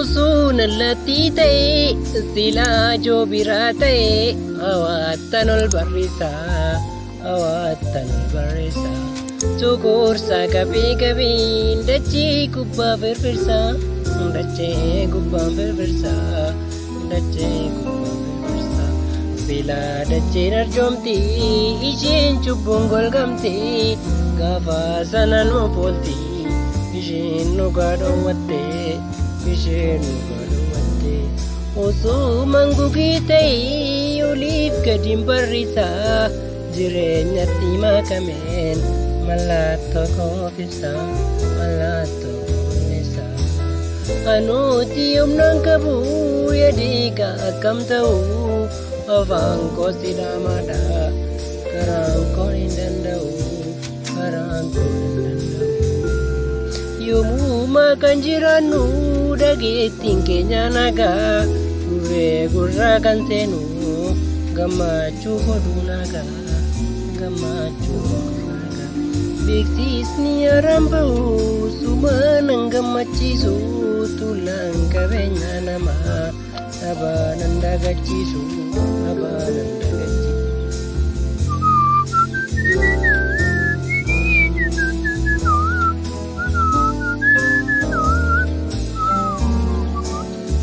Osoo nallattii ta'ee silaa joobiraa ta'ee hawaattan ol barrisaa hawaattan ol barrisaa. Tukursaa qabee qabiin dachee gubbaa firfirsaa dachee gubbaan firfirsaa dachee gubbaan firfirsaa. Bilaa dacheen arjoomti isheen cubbuun golgamti gaafa sanaan mofoolti isheen dhugaa dhoowwatte isheen dhugaa dhoowwatte. Osoo mangugii ta'ee oliif gadiin barrisaa jireenyatti makameen mallattoo koof ibsa mallattoo mul'isa. Anuuti humnaan qabu yaadiga akkam ta'u afaan koo sidhaamaadha karaan koo hin danda'u karaan koo hin danda'u. Yoomuma kan jiraannu dhageettiin keenya nagaa gurree gurraa kan seenu gammachuu oduu nagaa gammachuu oduu nagaa. Beeksisni haaraan bahu sumaan gammachiisu tuulaan qabeenya namaa dhabaanan dagachiisu dhabaanan dagachiisu.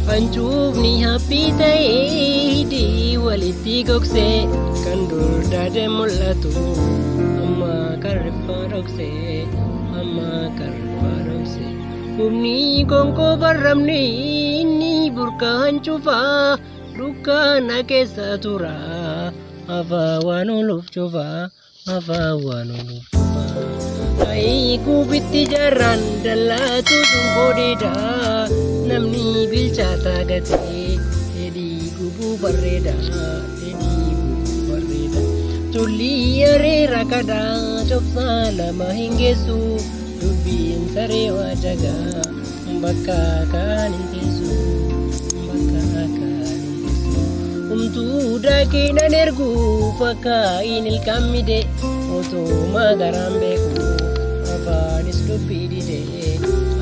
Hancuufni haphii ta'ee hidhii walitti gogsee kan dur daadee mul'atu amma kan riffaa dhoksee amma kan riffaa dhoksee. Humni konkoo barramni inni burqa hancufaa dukkaana keessa tura afaa waan ooluuf cufaa afaa waan ooluuf cufaa. Ayii guubitti jaarraan dallaatu sun booddeedha namni bilchaataa gatee dheedhii gubuu barreeda dheedhii gubuu barreeda. Tulli areera kadhaa cobsaa lama hin geessu dubbiin saree waa jagaa bakka kaan hin teessu bakka kaan hin teessu. Humtuu daakee nan ergu fakkaa ilkaan mide otoo garaan beeku afaanis dubbii dide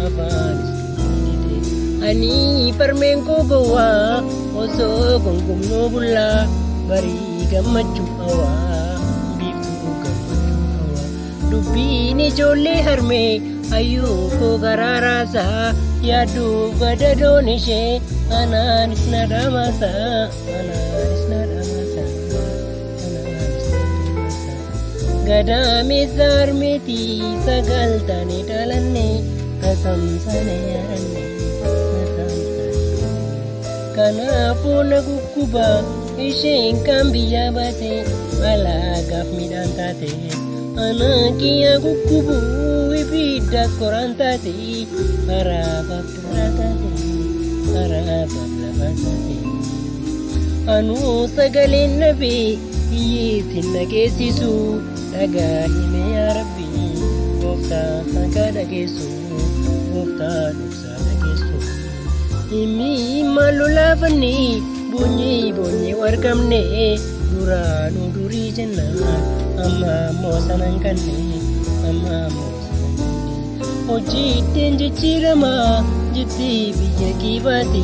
afaanis dubbii dide. Ani farmeen koo gowwaa osoo gongomnoo bullaa barii gammachuu hawaa biiftuu gammachuu hawaa. Dubbiin ijoollee harmee hayyuu koo garaa raasaa yaadduuf gadadoon ishee anaanis na dhamaasaa anaanis na dhamaasaa anaanis na dhamaasaa. Gadameessa harmeetii sagal taanee dhalanne tasamsaane yaranne tasamsaane. Kanaafuu na gugguba isheen kan biyya baate alaagaaf midhaan taate. Ana kiyya guggubu ibiddas koraan taate araabaaf duraa taate araabaaf lafa taate. Anuu sagaleen nafee hiyyeessin na geessisu dhagaa hime yaa rabbi gooftaa hanga dhageessu gooftaa dhoksaa dhageessu. Himmi maal lolaafanne boonyee boonyee wargamne duraanuu durii jenna amma ammoo sanan kanne amma ammoo sanan kanne. Hojii ittiin jijjiirama jettee biyya kiibaati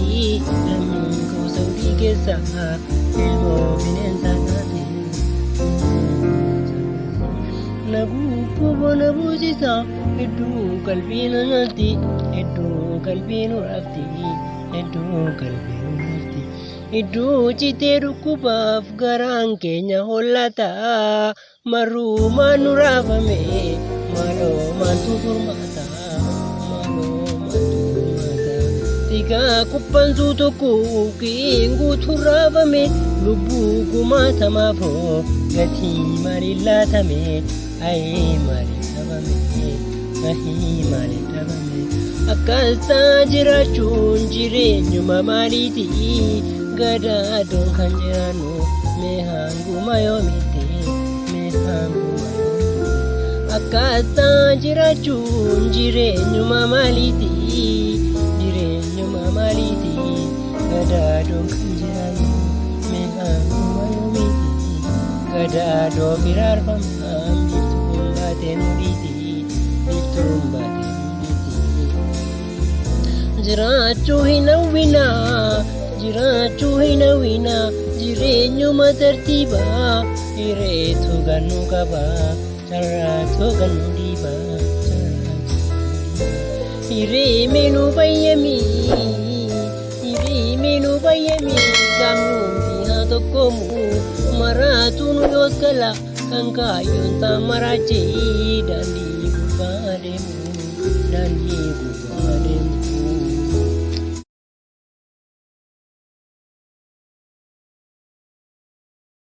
lammiin koo Saudii keessa ilmoo bineensaa taate. Na gugguba na buusisa hedduu qalbii na nyaatti hedduu qalbii nu raafti hedduu qalbii nu raafti. Iddoo citee dhukkubaaf garaan keenya hollata marruumaan nu raafame maaloo maaltu furmaata maaloo maaltu furmaata. Tikaa kubbansuu tokko qeenguutu raafame lubbuu kumaatamaafoo gatii maaliin laatame ayee maaliin dhabame ahii maaliin dhabame. Akkaataa jiraachuun jireenyuma maaliiti gadaadoon kan jiraannu mee hanguma yoomitti mee hanguma yoomitti. Akkaataa jiraachuun jireenyuma maaliiti jireenyuma maaliiti gadaadoon kan jiraannu mee hanguma yoomitti. Gadaadoo firaarfamaan biiftuun baatee nu dhiiti biiftuun baatee nu dhiiti. Jiraachuu hin hawwinaa, jiraachuu hin hawwinaa, jireenyuma tartiibaa, hireetu gannu qaba, carraatu gannu dhiiba, carraatu gannu dhiiba. Hiree meenuu fayyamii, hiree meenuu fayyamii, qaamnuumti haa tokkoomu, maraatu nu yoos gala, kan kaayyoon isaa maraachee daandii gubbaa deemu, daandii gubbaa.